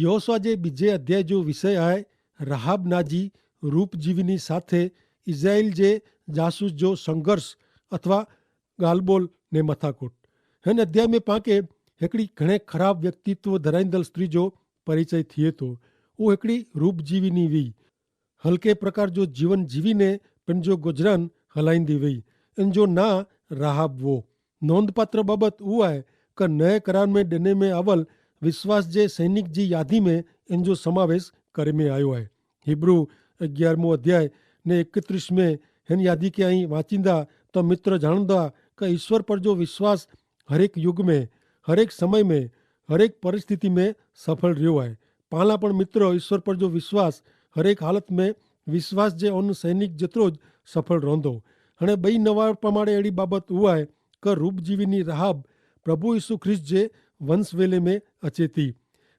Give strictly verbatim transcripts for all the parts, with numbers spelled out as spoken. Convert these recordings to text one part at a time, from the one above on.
યહોશુઆ જે બીજે અધ્યાય જો વિષય આય, રાહાબ નાજી રૂપજીવીની સાથે ઇઝરાઇલ જે જાસૂસ જો સંઘર્ષ અથવા ગાલબોલ ને મથાકોટ. હેન અધ્યાય મેં પાંકે હેકડી ઘણે ખરાબ વ્યક્તિત્વ ધરાઈંદલ સ્ત્રી જો પરિચય થિયે તો. ઉહ હેકડી રૂપજીવીની વી હલકે પ્રકાર જો જીવન જીવીને પેનજો ગોજરાન હલાઈંદી વય. એનજો ના રાહાબ વો. નોંધપાત્ર બાબત ઉઆય કે નય કરાર મેં ડેને મેં આવલ વિશ્વાસ જે સૈનિક જી યાદી મેં એનજો સમાવેશ કરે મેં આયો આય. હિબ્રૂ અગિયારમો અધ્યાય ને એકત્રીસ મેં હેન યાદી કે અહીં વાંચીંદા તો મિત્ર જાણદા કે ઈશ્વર પર જો વિશ્વાસ હરેક યુગ મેં, હરેક સમય મેં, હરેક પરિસ્થિતિ મેં સફળ રહ્યો આય. પાલા પણ મિત્ર ઈશ્વર પર જો વિશ્વાસ હરેક હાલત મેં વિશ્વાસ જે અન સૈનિક જેતરો જ સફળ રોંધો. હણે બઈ નવા પ્રમાણે એડી બાબત ઉઆય કે રૂપજીવીની રાહાબ પ્રભુ ઈસુ ખ્રિસ્ત જે વંશવેલે મેં અચેતી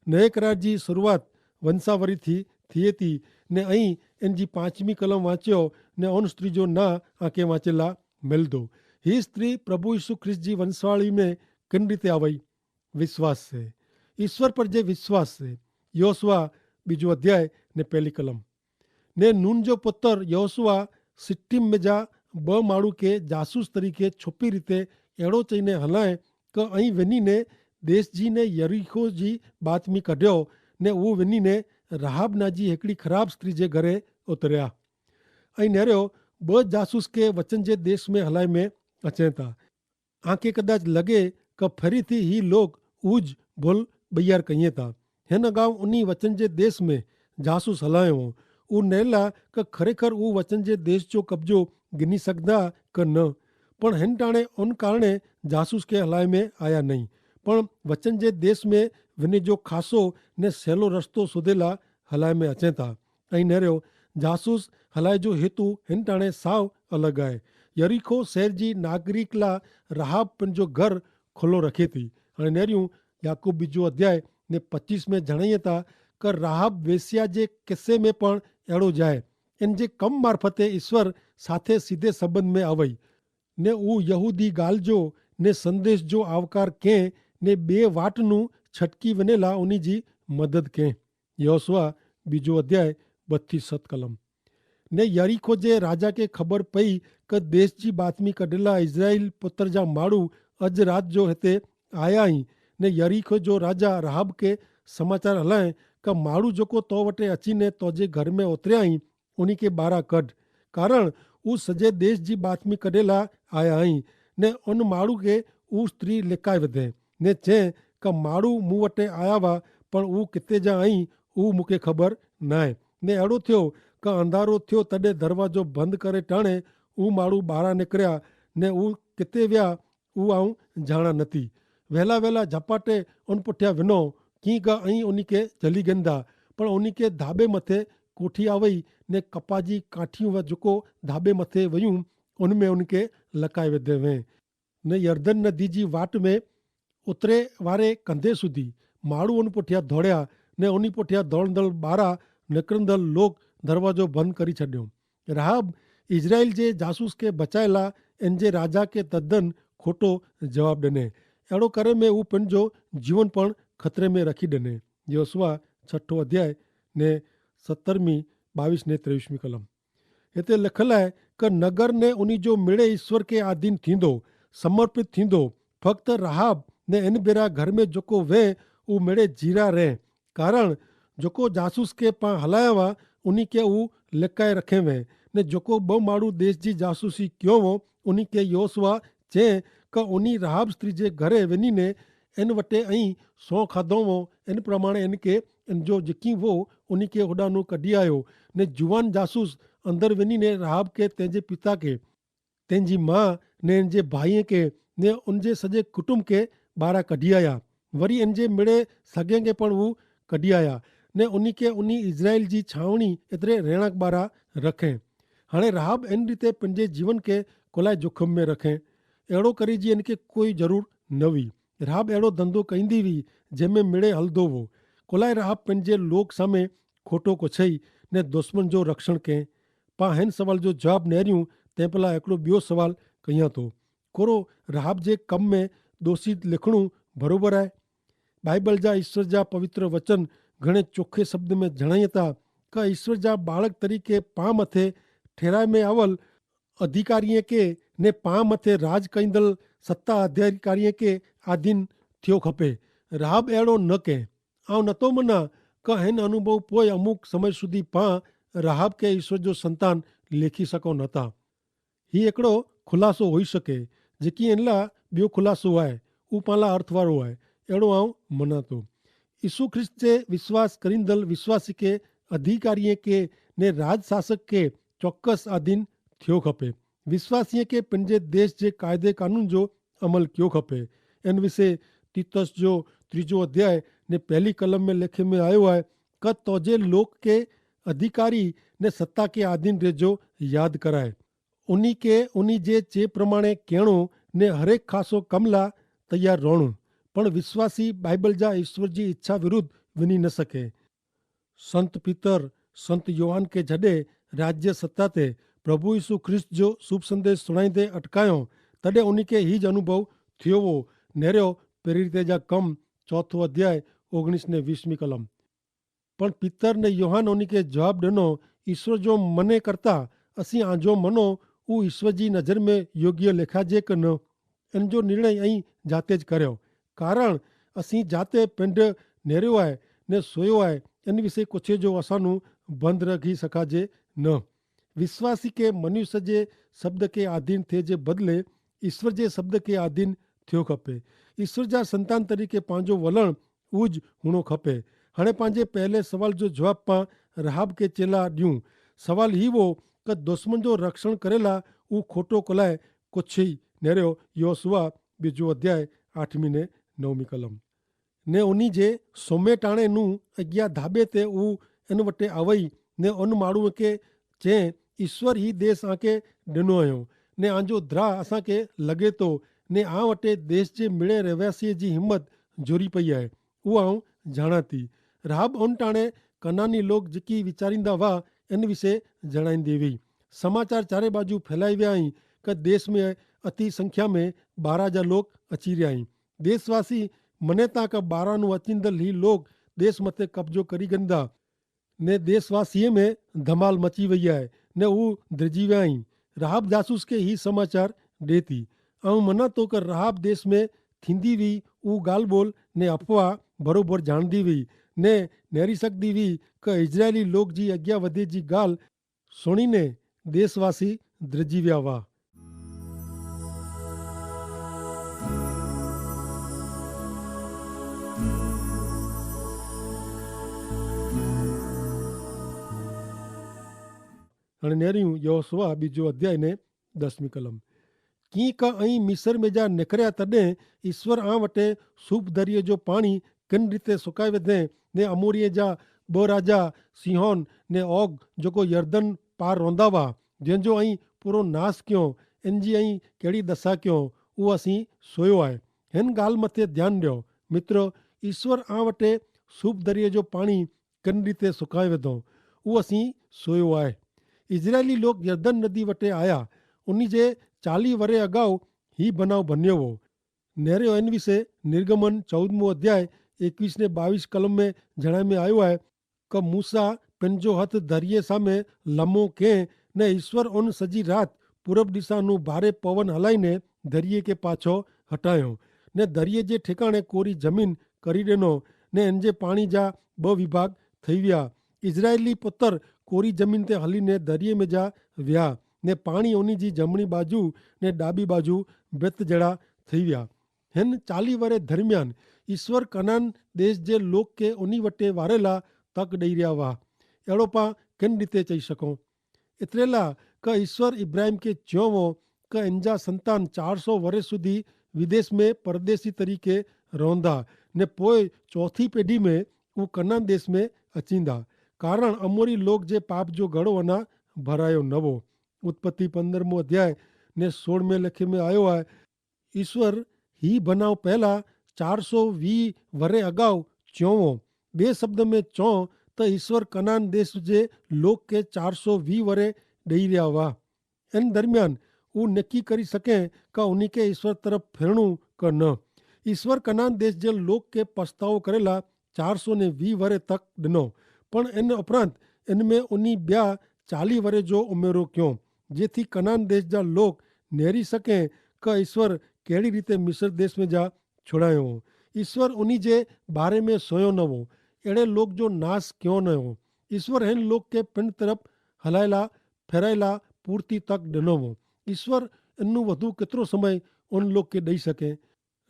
નયકરાર જી શરૂઆત વંશાવરી થી થિયેતી. ને અહીં એન જી પાંચમી કલમ વાંચ્યો ને અન સ્ત્રી જો ના આંકે વાંચેલા મેલદો. હી સ્ત્રી પ્રભુ ઈસુ ખ્રિસ્ત જી વંશાવરી મેં કિન રીતે આવય? વિશ્વાસ સે. ઈસ્વર પર જે વિશ્વાસ સે. યોસવા બીજો અધ્યાય ને પહેલી કલમ. ને નૂન જો પુતર યોસવા સિટ્ટીમ મેં જા બહ માણૂ કે જાસૂસ તરીકે છોપી રીતે એડો ચઈને હલાએ કે અહીં વેની ને દેશ જી ને યરીખો જી બાતમી કઢ્યો. ને ઉહ વેની ને રાહાબ નાજી હેકડી ખરાબ સ્ત્રી જે ઘરે ઉતર્યા. અહીં નેર્યો બહ જાસૂસ કે વચન જે દેશ મેં હલાઈ મેં અચેતા. આંકે કદાચ લગે કે ફરીથી હી લોક ઉજ ભોલ બૈયાર કહિયે તા. હેન અગાઉ ઉની વચન જે દેશ મેં જાસૂસ હલાયો હો. ઉ નેલા કે ખરેખર ઉ વચન જે દેશ જો કબજો ગિની સકદા કે ન. પણ હેન ટાણે ઉન કારણે જાસૂસ કે હલાય મેં આયા નહીં. પણ વચન જે દેશ મેં વિને જો ખાસો ને સહેલો રસ્તો શોધેલા હલાય મેં અચેતા. અહીં નર્યો જાસૂસ હલાય જો હેતુ હેન ટાણે સાવ અલગ આય. યરીખો શહેર જી નાગરિકલા રાહાબ પણ જો ઘર ખુલ્લો રખે થી. અને નેર્યું યાકૂબ બીજો અધ્યાય ને પચીસ મેં જણાયે તા કે રાહાબ વેસ્યા જે કિસ્સે મેં પણ એડો જાય. એન જે કમ મારફતે ઈસ્વર સાથે સીધે સંબંધ મેં આવય. ને ઉં યહૂદી ગાલ જો ને સંદેશ જો આવકાર કેહ ને બે વાટનું છટકી વનેલા ઉની જી મદદ કેહ. યહોશુઆ બીજો અધ્યાય બત્તી સત કલમ. ને યરીખો જે રાજા કે ખબર પઈ કે દેશ જી બાતમી કડેલા ઇઝરાઇલ પત્ર જા માડૂ અજ રાત જો હેતે આયા હી. ને યરીખો જો રાજા રાહબ કે સમાચાર હલાએ કે માડૂ જોકો તો વટે અચી ને તોજે ઘર મેં ઓતર્યા હી ઉની કે બારા કઢ. કારણ ઉસ સજે દેશ જી બાતમી કડેલા આયા હી. ને ઉન માડૂ કે ઉસ સ્ત્રી લેકાઈ વધે ને ચે કે માડૂ મું વટે આયા વા પણ ઉસ કિતે જા હી ઉસ મુકે ખબર નાય. ને એડો થ્યો કે અંધારો થ્યો તદે દરવાજો બંધ કરે ટાણે ઉસ માડૂ બારા નેકર્યા ને ઉસ કિતે વ્યા ઉસ આઉં જાણા નથી. વહેલા વહેલા ઝપાટે ઉન પુઠ્યા વિનો કિંક અહીં ઉની કે જલી ગેંદા. પણ ઉની કે ધાબે મતે કોઠી આવય ને કપાજી કાઠિયું જોકો ધાબે મતે વયું ઉન મેં ઉની કે લકાઈ વેધે વે. ને યર્દન નદી જી વાટ મેં ઉતરે વારે કંધે સુધી માડૂ ઉન પુઠ્યા ધોડ્યા ને ઉની પુઠ્યા ધોડંદલ બારા નેકરંદલ લોક દરવાજો બંધ કરી છડ્યો. રાહબ ઇઝરાઇલ જે જાસૂસ કે બચાયેલા એન જે રાજા કે તદ્દન ખોટો જવાબ દને. એડો કરે મેં ઉપને જો જીવન પણ ખતરે મેં રખી દને. યહોશુઆ છઠો અધ્યાય ને સત્તરમી બાવીસ ને ત્રેવીસમી કલમ. હેતા લખેલા હૈ કે નગર ને ઉની જો મેળે ઈસ્વર કે આધીન થીંદો, સમર્પિત થીંદો. ફક્ત રાહાબ ને એન ભેરા ઘર મેં જોકો વે ઉં મેળે જીરા રહે. કારણ જોકો જાસૂસ કે પાં હલાયા વા ઉની કે ઉં લેકાએ રખે વે. ને જોકો બહ માડૂ દેશ જી જાસૂસી ક્યો વો ઉની કે યહોશુઆ ચે કે ઉની રાહાબ સ્ત્રી જે ઘરે વેની ને એન વટે અહીં સો ખાધો વો એન પ્રમાણે એન કે એન જો જેકી વો ઉની કે હોડાનું કઢ઼ી આયો. ને જુવાન જાસૂસ અંદર વેની ને રાહબ કે તેનજે પિતા કે તેનજી મા ને એનજે ભાઈએ કે ને ઉનજે સજે કુટુંબ કે બારા કઢ઼ી આયા. વરી એનજે મેળે સગે કે પણ વુ કઢ઼ી આયા. ને ઉની કે ઉની ઇઝરાઇલ જી છાવણી એતરે રહેણાંક બારા રખે. હાણે રાહબ એન રીતે પેનજે જીવન કે કોલાએ જોખમ મેં રખે. એડો કરી જી એન કે કોઈ જરૂર નવી. રાહબ એડો ધંધો કઈંદી વી જેમે મેળે હલદો વો. કોલાએ રાહબ પેનજે લોક સામે ખોટો કોછઈ ને દુશ્મન જો રક્ષણ કહેં. પાં હેન સવાલ જો જવાબ નહર્યું તે પલા એકડો બ્યો સવાલ કહિયા તો કોરો રાહબ જે કમ મેં દોષિત લેખણું ભરોબર આય? બાઈબલ જા ઈસ્વર જા પવિત્ર વચન ઘણે ચોખે શબ્દ મેં જણાયતા કે ઈસ્વર જા બાળક તરીકે પાં મતે ઠેરાય મેં આવલ અધિકારીએ કે ને પાં મતે રાજ કૈંદલ સત્તા અધિકારીએ કે આધીન થયો ખપે. રાહબ એડો ન કે આવ નતો મના કે હેન અનુભવ પોય અમુક સમય સુધી પાં રાહબ કે ઈસ્વર જો સંતાન લેખી શકો નતા. હી એકડો ખુલાસો હોઈ શકે. જેકી એનલા બ્યો ખુલાસો આય ઉપાલા અર્થવારો આય એડો આવ મનાતો. ઈસુ ખ્રિસ્ત જે વિશ્વાસ કરીંદલ વિશ્વાસી કે અધિકારીએ કે ને રાજશાસક કે ચોક્કસ આધીન થયો ખપે. વિશ્વાસીએ કે પનજે દેશ જે કાયદે કાનૂન જો અમલ ક્યો ખપે. એન વિશે તિતસ જો ત્રીજો અધ્યાય ને પહેલી કલમ મેં લેખે મેં આયો આય, કે તોજે લોક કે અધિકારી ને સત્તા કે આધીન રહેજો યાદ કરાય. ઉની કે ઉની જે ચે પ્રમાણે કહેણો ને હરેક ખાસો કમલા તૈયાર રોણો. પણ વિશ્વાસી બાઈબલ જા ઈસ્વર જી ઇચ્છા વિરુદ્ધ વિની ન શકે. સંત પિતર સંત યોહાન કે જડે રાજ્ય સત્તા તે પ્રભુ ઈસુ ખ્રિસ્ત જો શુભ સંદેશ સુણાઈ દે અટકાયો, તદે ઉની કે હી જ અનુભવ થયો વો. નેરો પેરી રીતે જા કમ ચોથો અધ્યાય ઓગણીસ ને વીસ મી કલમ. પણ પિતર ને યોહાન ઉની કે જવાબ દેનો, ઈસ્વર જો મને કરતા અસી આજો મનો ઉ ઈસ્વર જી નજર મેં યોગ્ય લેખા જે કે ન? એન જો નિર્ણય અહીં જાતે જ કર્યો. કારણ અસી જાતે પેંધ નેર્યો આય ને સોયો આય. એન વિશે કોછે જો અસાનું બંધ રખી સકાજે ન. વિશ્વાસી કે મનુષ્ય જે શબ્દ કે આધીન થે જે બદલે ઈસ્વર જે શબ્દ કે આધીન થયો ખપે. ઈસ્વર જા સંતાન તરીકે પાંજો વલણ ઉજ હુણો ખપે. હણે પાંજે પહેલે સવાલ જો જવાબ પાં રહાબ કે ચેલા ડ્યું. સવાલ હી વો કે દુશ્મન જો રક્ષણ કરેલા ઉ ખોટો કોલાએ કોછી નેર્યો. યોસુઆ બીજો અધ્યાય આઠમી ને નવમી કલમ. ને ઉની જે સોમે ટાણે નું અજ્ઞા ધાબે તે ઉ એન વટે આવય ને અન માણું કે ચે ઈસ્વર હી દેશ આંકે ડેનો અયો ને આંજો દ્રાહ અસાંકે લગે તો ને આ વટે દેશ જે મિડે રહેવાસીએ જી હિંમત જોરી પઈ આય. ઉ આઉં જાણાતી. રાહબ અન ટાણે કનાની લોક જેકી વિચારીંદા વા એન વિશે જણાઈંદી વી. સમાચાર ચારે બાજુ ફેલાઈ વ્યા હી કે દેશ મેં અતિ સંખ્યા મેં બારા જા લોક અચી રહ્યા હી. દેશવાસી મને તા કે બારા નું અચીંદલ હી લોક દેશ મતે કબજો કરી ગંદા. ને દેશવાસીએ મેં ધમાલ મચી વૈયા હૈ ને ઉ દ્રજી વ્યા હી. રાહબ જાસૂસ કે હી સમાચાર દેતી. અવ મના તો કે રાહબ દેશ મેં થીંદી વી ઉ ગાલબોલ ને અફવા ભરોભર જાણદી વી ને નેરી સકદી વી કે ઇઝરાયલી લોક જી અજ્ઞા વધે જી ગાલ સુણીને દેશવાસી દ્રજીવ્યા વા. અને નેર્યું યહોશુઆ બીજો અધ્યાય ને દસમી કલમ. કિંક અહીં મિસર મેં જા નેકર્યા તદે ઈસ્વર આ વટે સૂપ દરિયે જો પાણી કેન રીતે સુકાઈ વેધે? ને અમોરિયે જા બહ રાજા સિહોન ને ઓગ જોકો યર્દન પાર રોંધા વા, જેન જો અહીં પૂરો નાસ ક્યો, એન જી અહીં કેડી દસા ક્યો, ઉ અસી સોયો આય. હેન ગાલ મતે ધ્યાન ડ્યો. મિત્ર, ઈસ્વર આ વટે સૂપ દરિયે જો પાણી કેન રીતે સુકાઈ વેધો, ઉ અસી સોયો આય. ઇઝરાયલી લોક યર્દન નદી વટે આયા. ઉની જે ચાલી વરે અગાઉ હી બનાવ ભન્યો વો. નેરે એન વિશે નિર્ગમન ચૌદમો અધ્યાય એકવીસ ને બાવીસ કલમ મેં જણાય મેં આયો હૈ, કે મૂસા પેનજો હત ધરિયે સામે લમો કેહ, ને ઈસ્વર ઓન સજી રાત પૂરબ દિશાનું ભારે પવન હલાઈ ને ધરિયે કે પાછો હટાયો, ને ધરિયે જે ઠેકાણે કોરી જમીન કરી દેનો, ને એન જે પાણી જા બહ વિભાગ થઈ વ્યા. ઇઝરાયેલી પતર કોરી જમીન તે હલી ને ધરિયે મેં જા વ્યા, ને પાણી ઓની જી જમણી બાજુ ને ડાબી બાજુ બેત જેડા થઈ વ્યા. હેન ચાલી વરે ધરમિયાન ઈસ્વર કનાન દેશ જે લોક કે ઓની વટે વારેલા તક દઈ રહ્યા વાહ. એડો પા કેન રીતે ચહી શકો? એતરેલા કે ઈસ્વર ઇબ્રાહિમ કે ચ્યોવો કે એનજા સંતાન ચારસો વરે સુધી વિદેશ મેં પરદેશી તરીકે રોંધા, ને પોય ચોથી પેઢી મેં ઉં કનાન દેશ મેં અચીંદા. કારણ અમોરી લોક જે પાપ જો ગડો અના ભરાયો નવો. ઉત્પત્તિ પંદરમો અધ્યાય ને સોળમે લેખે મેં આયો આય. ઈસ્વર હી ભનાવ પહેલા ચારસો વી વરે અગાઉ ચ્યોંવો. બે શબ્દ મેં ચ્યોં, તો ઈસ્વર કનાન દેશ જે લોક કે ચારસો વી વરે દઈ રહ્યા વા. એન દરમિયાન ઉં નેકી કરી સકે, કા ઉની કે ઈસ્વર તરફ ફેરણું કા ન. ઈસ્વર કનાન દેશ જે લોક કે પસ્તાવો કરેલા ચારસો ને વી વરે તક ડનો. પણ એન ઉપરાંત એન મેં ઉની બ્યા ચાલી વરે જો ઉમેરો ક્યો, જેથી કનાન દેશ જા લોક નેરી સકે કે ઈસ્વર કેડી રીતે મિસર દેશ મેં જા છોડાયો હો. ઈસ્વર ઉની જે બારે મેં સોયો ન હો. એડે લોક જો નાસ ક્યો ન હો. ઈસ્વર હેન લોક કે પિંડ તરફ હલાયેલા ફેરાયેલા પૂરતી તક ડનો હો. ઈસ્વર એનનું વધુ કેતરો સમય ઉન લોક કે દઈ સકે?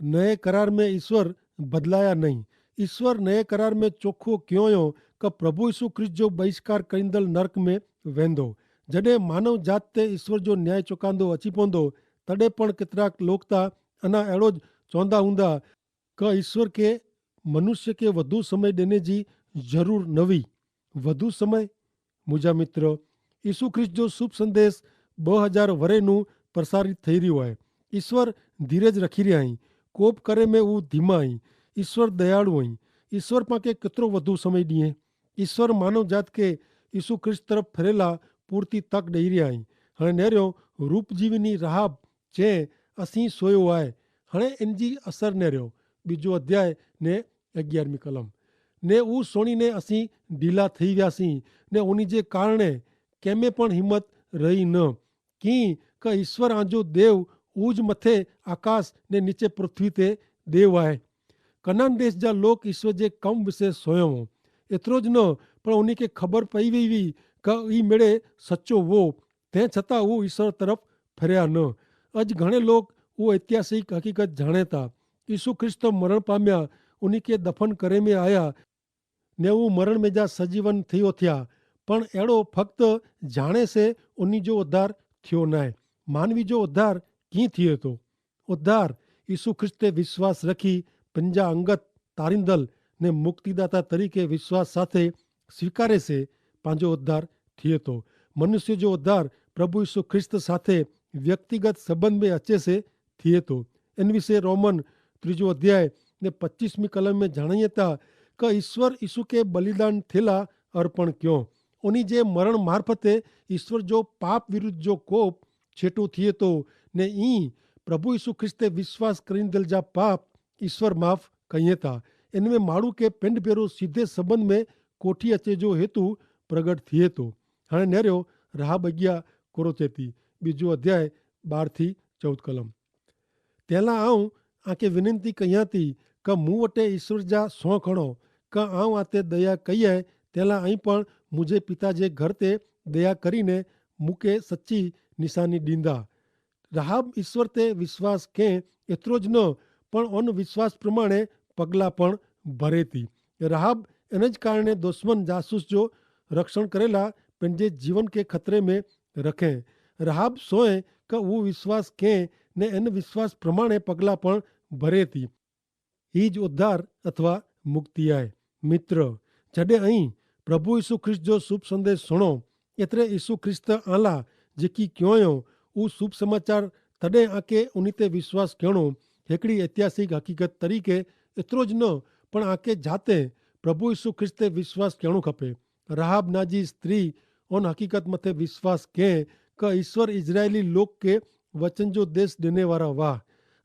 નયે કરાર મેં ઈસ્વર બદલાયા નહીં. ઈસ્વર નયે કરાર મેં ચોખો ક્યોંયો કે પ્રભુ ઈસુ ખ્રિસ્ત જો બહિષ્કાર કરીંદલ નર્ક મેં વેંધો. જડે માનવ જાત તે ઈસ્વર જો ન્યાય ચોકાંદો અચી પોંદો, તડે પણ કેતરાક લોક તા અના એડો જ ચોંદા હુંદા કે ઈસ્વર કે મનુષ્ય કે વધુ સમય દેને જી જરૂર નવી. વધુ સમય? મુજા મિત્ર, ઈસુ ખ્રિસ્ત જો શુભ સંદેશ બહ હજાર વરે નું પ્રસારિત થઈ રહ્યું હૈ. ઈસ્વર ધીરજ રખી રહ્યા હૈં. કોપ કરે મેં ઉં ધીમા હૈં. ઈસ્વર દયાળુ હૈં. ઈસ્વર પાંકે કેતરો વધુ સમય દિયે? ઈસ્વર માનવ જાત કે ઈસુ ખ્રિસ્ત તરફ ફેરેલા પૂરતી તક દઈ રહ્યા હૈં. હણે નેર્યો રૂપજીવી ની રાહબ ચે અસી સોયો આય. હણે એનજી અસર નેર્યો બીજો અધ્યાય ને અગિયારમી કલમ. ને ઉં સોણી ને અસી ઢીલા થઈ વ્યાસી, ને ઉની જે કારણે કેમે પણ હિંમત રહી ન. કિંક ઈસ્વર આજો દેવ ઉજ મતે આકાશ ને નીચે પૃથ્વી તે દેવ આય. કનાન દેશ જા લોક ઈસ્વર જે કમ વિશે સોયો હો. એતરો જ ન, પણ ઉની કે ખબર પઈ વઈ વી કે ઈ મેળે સચો વો. તે છતાં ઉં ઈસ્વર તરફ ફેર્યા ન. અજ ઘણે લોક ઉં ઐતિહાસિક હકીકત જાણે તા. ઈસુ ખ્રિસ્ત મરણ પામ્યા, ઉની કે દફન કરે મેં આયા, ને ઉં મરણ મેં જા સજીવન થયો થયા. પણ એડો ફક્ત જાણે સે ઉની જો ઉદ્ધાર થયો નાય. માનવી જો ઉદ્ધાર કી થયો તો? ઉદ્ધાર ઈસુ ખ્રિસ્તે વિશ્વાસ રખી પંજા અંગત તારીંદલ ને મુક્તિદાતા તરીકે વિશ્વાસ સાથે સ્વીકારે સે પાંજો ઉદ્ધાર થિયે તો. મનુષ્ય જો ઉદ્ધાર પ્રભુ ઈસુ ખ્રિસ્ત સાથે વ્યક્તિગત સંબંધ મેં અચે સે થિયે તો. એન વિશે રોમન ત્રીજો અધ્યાય ને પચ્ચીસમી કલમ મેં જણાયે તા કે ઈસ્વર ઈસુ કે બલિદાન થેલા અર્પણ ક્યો. ઉની જે મરણ મારફતે ઈસ્વર જો પાપ વિરુદ્ધ જો કોપ છેટો થિયે તો, ને ઈ પ્રભુ ઈસુ ખ્રિસ્તે વિશ્વાસ કરીંદલ જા પાપ ઈસ્વર માફ કહિયે તા. એન મેં માણુ કે પિંડ ભેરો સીધે સંબંધ મેં કોઠી અચે જો હેતુ પ્રગટ થિયે તો. હણે નેર્યો રાહબ અગિયા કોરો ચેતી બીજો અધ્યાય બાર થી ચૌદ કલમ. તેલા આઉં આકે વિનંતી કહિયા તી કે મું વટે ઈસ્વર જા સોંખણો કે આઉં આતે દયા કહિયા, તેલા અહીં પણ મુઝે પિતા જે ઘર તે દયા કરીને મુકે સચ્ચી નિશાની દીંદા. રાહબ ઈસ્વર તે વિશ્વાસ કે એતરો જ ન, પણ અન વિશ્વાસ પ્રમાણે પગલા પણ ભરે તી. રાહબ એન જ કારણે દુશ્મન જાસૂસ જો રક્ષણ કરેલા પેનજે જીવન કે ખતરે મેં રખે. રાહબ સોય કે ઉ વિશ્વાસ કે ને એન વિશ્વાસ પ્રમાણે પગલા પણ ભરે તી. હી જ ઉદ્ધાર અથવા મુક્તિ આય. મિત્ર, જડે અહીં પ્રભુ ઈસુ ખ્રિસ્ત જો શુભ સંદેશ સુણો, એતરે ઈસુ ખ્રિસ્ત આલા જેકી ક્યોંયો ઉ શુભ સમાચાર, તદે આકે ઉની તે વિશ્વાસ કહેણો હેકડી ઐતિહાસિક હકીકત તરીકે એતરો જ ન, પણ આકે જાતે પ્રભુ ઈસુ ખ્રિસ્ત તે વિશ્વાસ કહેણો ખપે. રાહબ નાજી સ્ત્રી ઓન હકીકત મતે વિશ્વાસ કહેં કે ઈસ્વર ઇઝરાયેલી લોક કે વચન જો દેશ દેને વારા વાહ.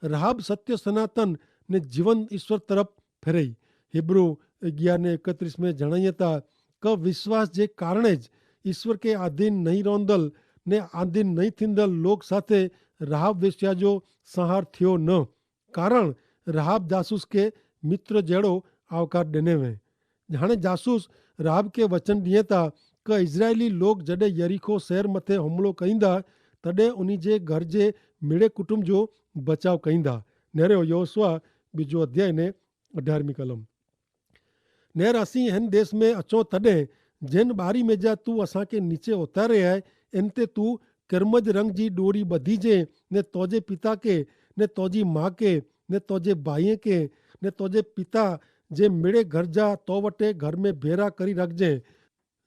રાહબ સત્ય સનાતન ને જીવન ઈસ્વર તરફ ફેરઈ. હેબ્રૂ અગિયાર ને એકત્રીસ મેં જણાયતા કે વિશ્વાસ જે કારણે જ ઈસ્વર કે આધીન નહીં રોંદલ ને આધીન નહીં થીંદલ લોક સાથે રાહબ વેશ્યા જો સંહાર થયો ન. કારણ રાહબ જાસૂસ કે મિત્ર જેડો આવકાર દેને વે. જાણે જાસૂસ રાહબ કે વચન દિયે તા કે ઇઝરાયેલી લોક જડે યરીખો શહેર મતે હુમલો કહીંદા, તદે ઉની જે ઘર જે મેળે કુટુંબ જો બચાવ કહીંદા. નેરે યોસવા બીજો અધ્યાય ને અઢારમી કલમ. નેર અસી હેન દેશ મેં અચો તદે જેન બારી મેં જા તું અસાંકે નીચે ઉતારે આય, એન તે તું કેરમજ રંગ જી ડોરી બધી જે, ને તોજે પિતા કે, ને તોજી મા કે, ને તોજે ભાઈએ કે, ને તોજે પિતા જે મેળે ઘર જા તો વટે ઘર મેં ભેરા કરી રાખજે.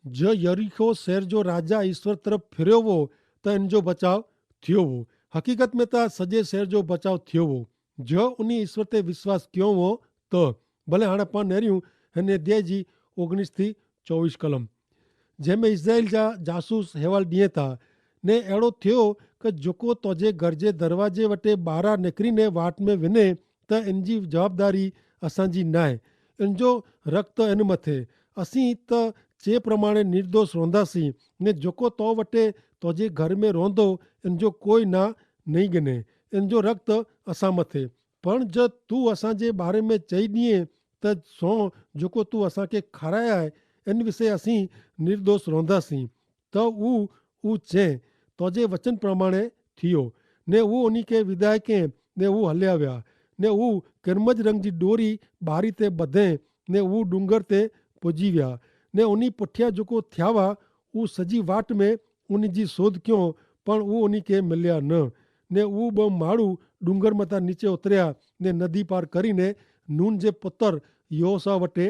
જો યરીખો શહેર જો રાજા ઈસ્વર તરફ ફેર્યો વો, તો એન જો બચાવ થયો વો. હકીકત મેં તા સજે શહેર જો બચાવ થયો વો. જો ઉની ઈસ્વર તે વિશ્વાસ ક્યો વો, તો ભલે હાણે પાં નેર્યું હેને અધ્યાય જી ઓગણીસ થી ચોવીસ કલમ. જેમે ઇઝરાયેલ જા જાસૂસ હેવાલ દિયે તા, ને એડો થયો કે જોકો તોજે ગરજે દરવાજે વટે બારા નેકરી ને વાટ મેં વિને, તો એનજી જવાબદારી અસાંજી નાય. એન જો રક્ત એન મતે. અસી તો ચે પ્રમાણે નિર્દોષ રોંધા સી, ને જોકો તો વટે તોજે ઘર મેં રોંધો એન જો કોઈ ના નહીં ગને. એન જો રક્ત અસા મતે. પણ જો તું અસા જે બારે મેં ચહી દિયે, તો સો જોકો તું અસા કે ખારાયા હૈ, એન વિશે અસી નિર્દોષ રોંધા સી. તો ઉ ઉ ચે તોજે વચન પ્રમાણે થિયો. ને ઉ ઉની કે વિદાય કે, ને ઉ હલ્યા વ્યા. ને ઉ કેરમજ રંગ જી ડોરી બારી તે બધે, ને ઉ ડુંગર તે પજી વ્યા. ને ઉની પઠ્યા જોકો થ્યાવા ઉ સજી વાટ મેં ઉની જી શોધ ક્યો, પણ ઉ ઉની કે મલ્યા ન. ને ઉ બહ માડૂ ડુંગર મતા નીચે ઉતર્યા, ને નદી પાર કરીને નૂન જે પતર યોસા વટે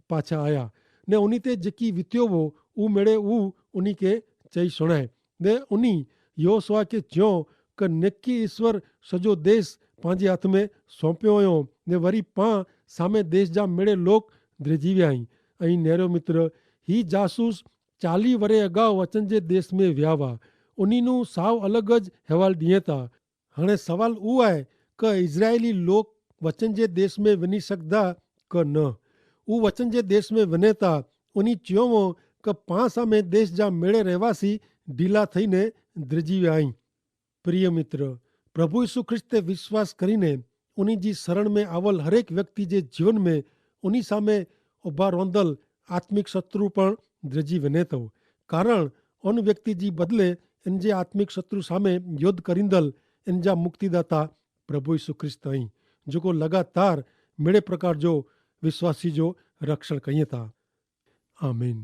પાછા આયા. ને ઉની તે જેકી વિત્યો વો ઉ મેળે ઉ ઉની કે ચહી સુણાય. ને ઉની યોસવા કે ચ્યો કે નેકી ઈસ્વર સજો દેશ પાંજી હાથ મેં સોંપ્યો હોયો, ને વરી પાં સામે દેશ જા મેળે લોક દ્રેજીવ્યા હી. અહીં નેરો મિત્ર, હી જાસૂસ ચાલી વરે અગાઉ વચન જે દેશ મેં વ્યાવા. ઉનીનું સાવ અલગ જ હેવાલ દિયે તા. હણે સવાલ ઉ આય કે ઇઝરાયેલી લોક વચન જે દેશ મેં વિની સકદા કે ન? ઉ વચન જે દેશ મેં વિનેતા ઉની ચ્યોવો કે પાંસા મેં દેશ જા મેળે રહેવાસી ઢીલા થઈને દ્રજીવે આઈ. પ્રિય મિત્ર, પ્રભુ ઈસુ ખ્રિસ્તે વિશ્વાસ કરીને ઉની જી સરળ મેં આવલ હરેક વ્યક્તિ જે જીવન મેં ઉની સામે ઉભા રોંધલ આત્મિક શત્રુ પણ દ્રજી વિનેતો. કારણ અન વ્યક્તિ જી બદલે એન જે આત્મિક શત્રુ સામે યોદ્ધ કરીંદલ એન જા મુક્તિદાતા પ્રભુ ઈસુ ખ્રિસ્ત અહીં, જોકો લગાતાર મેળે પ્રકાર જો વિશ્વાસી જો રક્ષણ કહિયે તા. આમીન.